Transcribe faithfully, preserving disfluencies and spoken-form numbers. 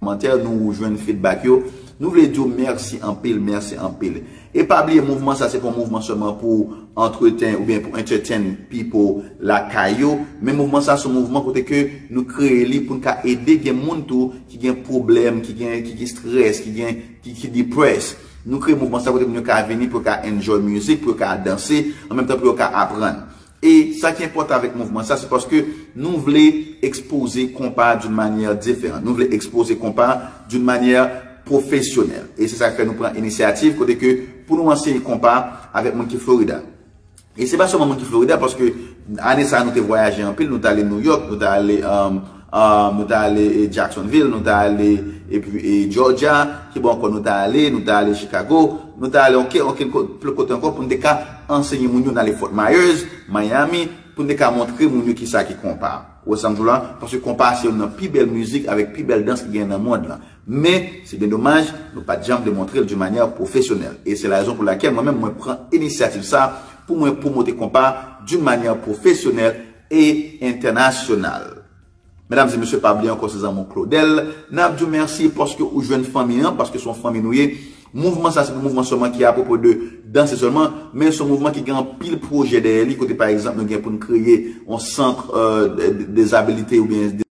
kòmantè, nou jwenn feedback yo. Nou vle di w mèsi anpil, mèsi anpil. E pa bliye, mouvman sa se pa yon mouvman sèlman pou antretenn oubyen pou entertain people lakay yo, men mouvman sa se yon mouvman kote ke nou kreye li pou n ka ede gen moun tou ki gen pwoblèm, ki gen, ki gen strès, ki gen, ki, ki depressed. Nou kreye mouvman sa kote moun yo ka vini pou yo ka enjoy mizik, pou yo ka danse, an menm tan pou yo ka aprann. E sa ki enpòtan avèk mouvman sa, se paske nou vle ekspoze konpa d'une manière différente. Nou vle ekspoze konpa d'une manière professionnelle. E se sa k fè nou pran inisyativ kote ke pou nou anseye konpa avèk moun ki Florida. E se pa sèlman moun ki Florida, paske ane sa a nou te vwayaje anpil, nou t ale New York, nou t ale, um, um, nou t ale, e, Jacksonville, nou t ale epi, e, Georgia, ki bò ankò nou t ale, nou t ale Chicago, nou t ale anke, anke ko-, kote ankò pou n te ka anseye moun yo, n ale Fort Myers, Miami, pou n te ka montre moun yo kisa ki konpa. Ou wè sa m di w la? Paske konpa se youn nan pi bèl mizik avèk pi bèl dans ki gen nan mond lan. Men, se byen domaj, nou pa t janm vle montre l d'une manière professionnelle. E se la rezon pou lakèl mwen menm, mwen pran inisyativ sa pou mwen pwomote konpa d'une manière professionnelle et internationale. Medam e mesye, pa bliye ankò se zanmi w Claudel. N ap di w mèsi paske ou jwenn fanmi an, paske se yon fanmi nou ye. Mouvman sa se pa mouvman sèlman ki apwopo de danse sèlman, men se yon mouvman ki gen anpil pwojè dèyè li, kote pa egzanp nou gen pou n kreye yon sant, euh, de, de, dezabilite oubyen